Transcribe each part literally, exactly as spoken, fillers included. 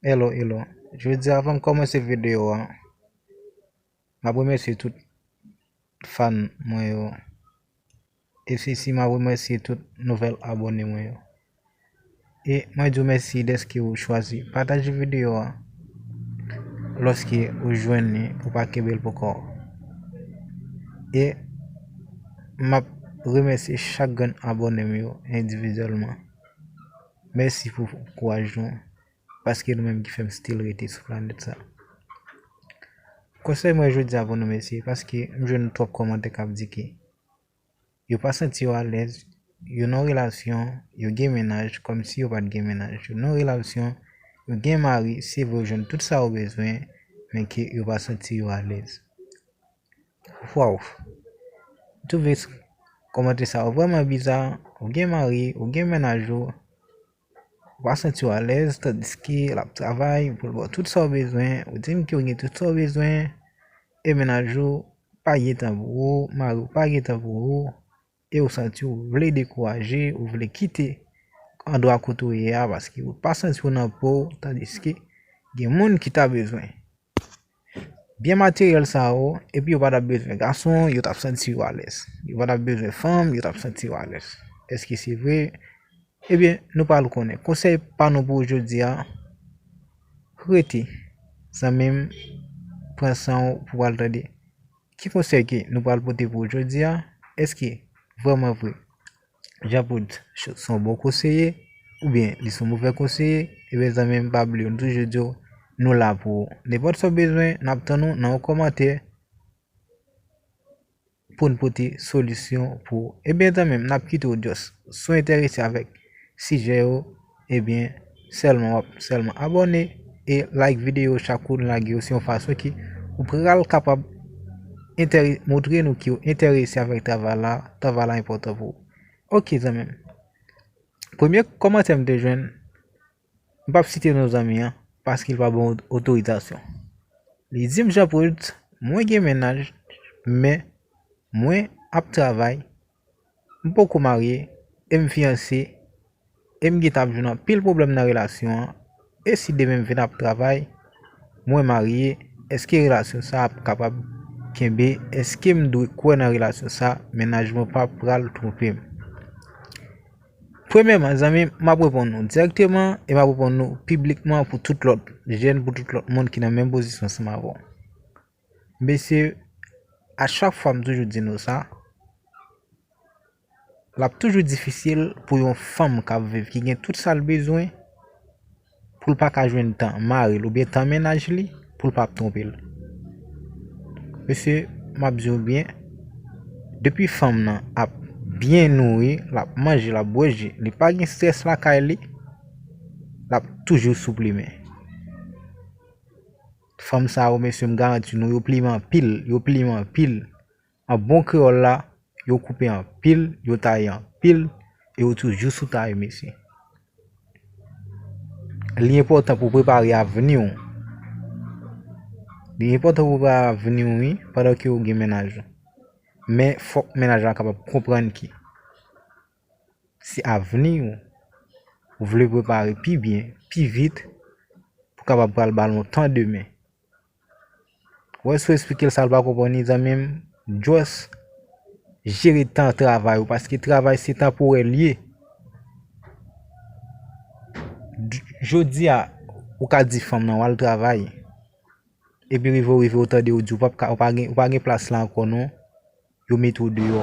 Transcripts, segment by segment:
Hello, hello. Jodi a, avan m kòmanse videyo a, m ap remèsye tout fan mwen yo. E se si m ap remèsye tout nouvèl abòne mwen yo. E mwen di w mèsi dèske ou chwazi pataje videyo a. Lòske ou jwenn li, ou pa kenbe l pou kò w. E m ap remèsye chak grenn abòne m yo endividyèlman. Mèsi pou kouraj nou, paske nou menm ki fè m still rete sou planèt sa. Konsèy mwen jodi a pou nou mesye, paske m jwenn twòp kòmantè k ap di ke yo pa santi yo alèz, yo nan relasyon, yo gen mennaj, kòmsi yo pa t gen mennaj, yo nan relasyon, yo gen mari, se vre yo jwenn tout sa yo bezwen, men ke yo pa santi yo alèz. Waw! M twouve kòmantè sa yo vrèman biza. Ou gen mari, ou gen mennaj ou, ou pa santi w alèz, tandiske l ap travay pou l ba w tout sa w bezwen, ou di m ke w gen tout sa w bezwen, e mennaj ou pa gen tan pou ou, mari w pa gen tan pou ou, e ou santi w vle dekouraje, ou vle kite andwa kote w ye a, paske ou pa santi w nan po w, tandiske gen moun ki ta bezwen byen materyèl sa yo, epi yo pa t ap bezwen gason, yo t ap santi yo alèz. Yo pa t ap bezwen fanm, yo t ap santi yo alèz. Èske se vre? Ebyen, nou pral konnen. Konsèy pa nou pou jodi a, rete. Zanmi m, pran san w pou w al tande. Ki konsèy ke nou pral pote pou jodi a? Èske vrèman vre Jean Paul se yon bon konseye, oubyen li se yon move konseye? Ebyen, zanmi m, pa bliye, nou toujou di w, nou la pou ou. Nenpòt sa w bezwen, n ap tann ou nan yon kòmantè pou n pote solisyon pou ou. Ebyen, zanmi m, n ap kite w just. Si w enterese avèk sijè yo, ebyen, sèlman w ap sèlman abòne e like videyo chak kou n lage yo. Se yon fason ki ou pral kapab enterè-, montre nou ke w enterese avèk travay la, travay la enpòtan pou ou. Oke, zanmi m. Premye kòmantè m te jwenn, m p ap site non zanmi an, paske l pa ban m otorizasyon. Li di m, Jean Paul, mwen gen mennaj, men mwen ap travay, m poko marye, e m fiyanse, e m gentan ap jwenn anpil pwoblèm nan relasyon an, e si demen m vin ap travay, mwen marye, èske relasyon sa ap kapab kenbe? Èske m dwe kwè nan relasyon sa? Mennaj mwen pa pral twonpe m. Premyèman, zanmi, m ap reponn nou dirèkteman e m ap reponn nou piblikman pou tout lòt jèn, pou tout lòt moun ki nan menm pozisyon ansanm avè w. Mesye, a chak fwa m toujou di nou sa, l ap toujou difisil pou yon fanm k ap viv, ki gen tout sa l bezwen, pou l pa ka jwenn tan mari l oubyen tan mennaj li, pou l pa ap twonpe l. Mesye, m ap di w byen, depi fanm nan ap byen nouri, l ap manje, l ap bwè ji, li pa gen estrès lakay li, l ap toujou sou plimen. Fanm sa yo, mesye, m garanti nou, yo plimen anpil, yo plimen anpil. An bon kreyòl la, yo koupe anpil, yo taye anpil, e yo toujou sou taye, mesye. Li enpòtan pou w prepare avni w. Li enpòtan pou w prepare avni w, wi, pandan ke w gen mennaj ou. Men, fòk mennaj la kapab konprann ke se avni w, ou vle prepare pi byen, pi vit, pou w kapab pral ba l yon tan demen. Wè, si w eksplike l sa l pa konprann li, zanmi m, just jere tan travay ou, paske travay se tanporè l ye. J-, jodi a, ou ka di fanm nan, w al travay. Epi rive w rive, ou tande yo di w p ap ka, ou pa gen, ou pa gen plas la ankò non. Yo mete w deyò.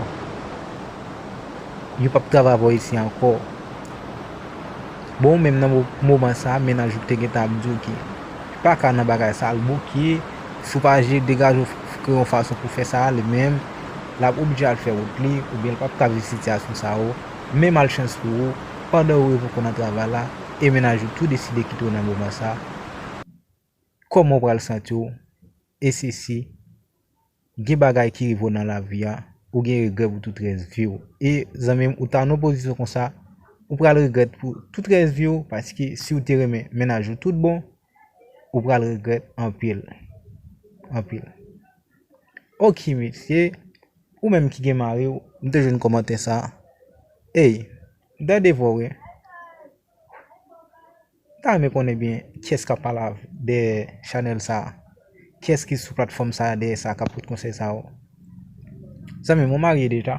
Yo p ap travay avè w isi ankò. Bon, ou menm nan mo-, moman sa a, mennaj ou te gentan ap di w ke li pa ka nan bagay sa, l bouke, si w pa je-, degaje w, f-, kreye yon fason pou fè sa, li menm, l ap oblije al fè wout li, oubyen l p ap ka viv sitiyasyon sa yo. Men malchans pou ou, pandan ou rive w nan travay la, e mennaj ou tou deside kite w nan moman sa, kòman w pral santi w? E se si gen bagay ki rive w nan lavi a, ou gen regrè pou tout rès vi w. E zanmi m, ou ta nan pozisyon konsa, ou pral regrèt pou tout rès vi w, paske si w te renmen mennaj ou tout bon, ou pral regrèt anpil. Anpil. Oke, mesye, ou menm ki gen mari w, m te jwenn kòmantè sa. Ey, m tande vwa w, wi. ta renmen konnen byen kiyès k ap pale dèyè chanèl sa a. Kiyès ki sou platfòm sa a dèyè sa a k ap pote konsèy sa yo? Zanmi m, ou marye deja?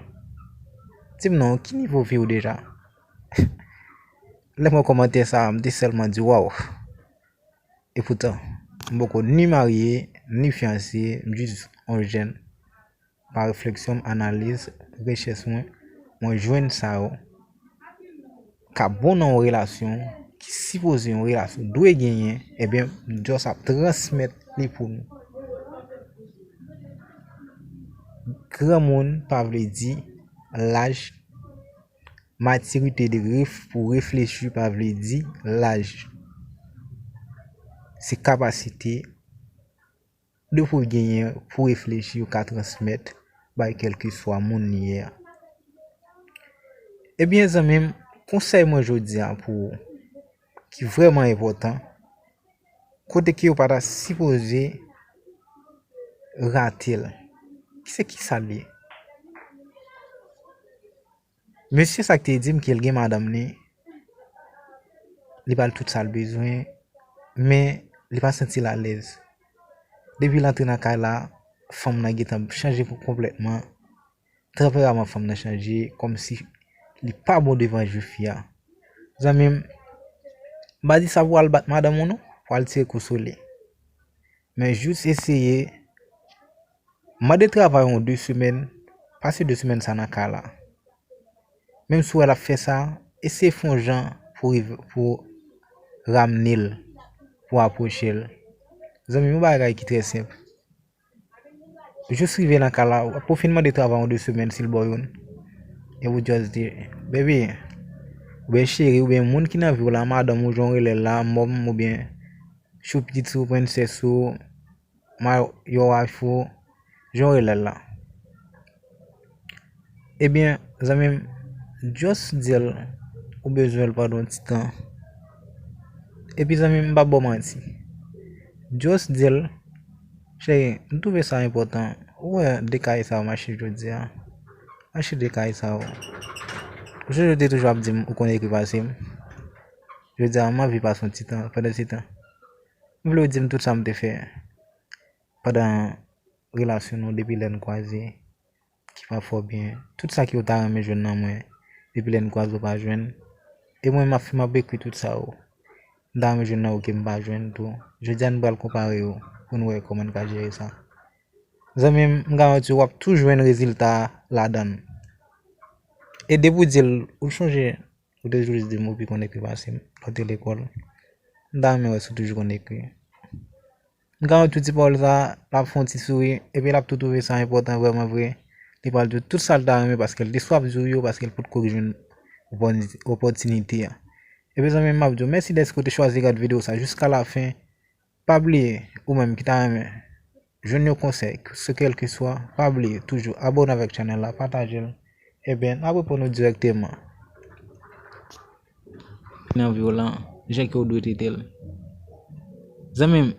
Di m non, ki nivo vi w deja? Lè m wè kòmantè sa a, m te sèlman di, waw. Epoutan, m poko ni marye, ni fiyanse, m jis yon jèn. Pa refleksyon m, analiz, rechèch mwen, mwen jwenn sa yo k ap bon nan yon relasyon, ki sipoze yon relasyon dwe genyen, ebyen, m just ap transmèt li pou nou. Granmoun pa vle di laj, matirite de ref-, pou reflechi pa vle di laj. Se kapasite de pou genyen pou reflechi ou ka transmèt bay kèlkeswa moun li ye a. Ebyen, zanmi m, konsèy mwen jodi a pou ou, ki vrèman enpòtan, kote ke ou pa ta sipoze rate l. Se ki sa l ye? Mesye sa k te di m ke l gen madanm li, li ba l tout sa l bezwen, men li pa santi l alèz. Depi l antre nan kay la, fanm nan gentan chanje konplètman. Tanperaman fanm nan chanje, kòmsi li pa bon devan je fi a. Zanmi m, m pa di sa pou w al bat madanm ou non, pou w al tire kou sou li. Men jis eseye mande travay yon de semèn, pase de semèn sa nan kay la. Menm si w wè l ap fè sa, eseye fè yon jan pou rive, pou ramne l, pou apwoche l. Zanmi m, yon bagay ki trè senp. Jis rive nan kay la, w ap fin mande travay yon de semèn si l ba w youn. Epi w just di, baby, oubyen cheri, oubyen moun ki nan vi w la, madanm ou, jan w rele l la, mòm oubyen choupiti w, prensès ou, ma-, yo wife ou, jan w rele l la. Ebyen, zanmi m, just di l ou bezwen l pandan yon ti tan. Epi, zanmi m, m p ap ba w manti. Just di l, cheri, m twouve sa enpòtan. Ou wè de kay sa yo m achte jodi a? M achte de kay sa yo. Ou sonje w te toujou ap di m ou konn ekri pase m? Jodi a, m anvi pase yon ti tan, pandan ti tan. M vle w di m tout sa m te fè pandan relasyon nou depi lè n kwaze, ki pa fè w byen. Tout sa ke w ta renmen jwenn nan mwen, depi lè n kwaze w pa jwenn. E mwen, m ap, m ap ekri tout sa yo. M ta renmen jwenn nan ou ke m pa jwenn tou. Jodi a, n pral konpare yo pou n wè kòman n ka jere sa. Zanmi m, m garanti w ap tou jwenn rezilta ladan l. E depi w di l, ou sonje, ou te toujou di m ou pi konn ekri pase m, lè w te lekòl. M ta renmen wè si w toujou konn ekri. M garanti w ti pawòl sa, l ap fè yon ti souri, epi l ap tou twouve sa enpòtan vrèman vre. Li pral di w tout sa l ta renmen paske l te swaf di w yo, paske l potko jwenn opòni-, opòtinite a. Epi zanmi m, m ap di w mèsi dèske w te chwazi gade videyo sa jiska lafen. Pa bliye, ou menm ki ta renmen jwenn yon konsèy, se kèlkeswa, pa bliye toujou abòne avèk chanèl la, pataje l. Ebyen, n ap reponn ou dirèkteman. Nan vi w lan, jan ke w dwe trete l. Zanmi m,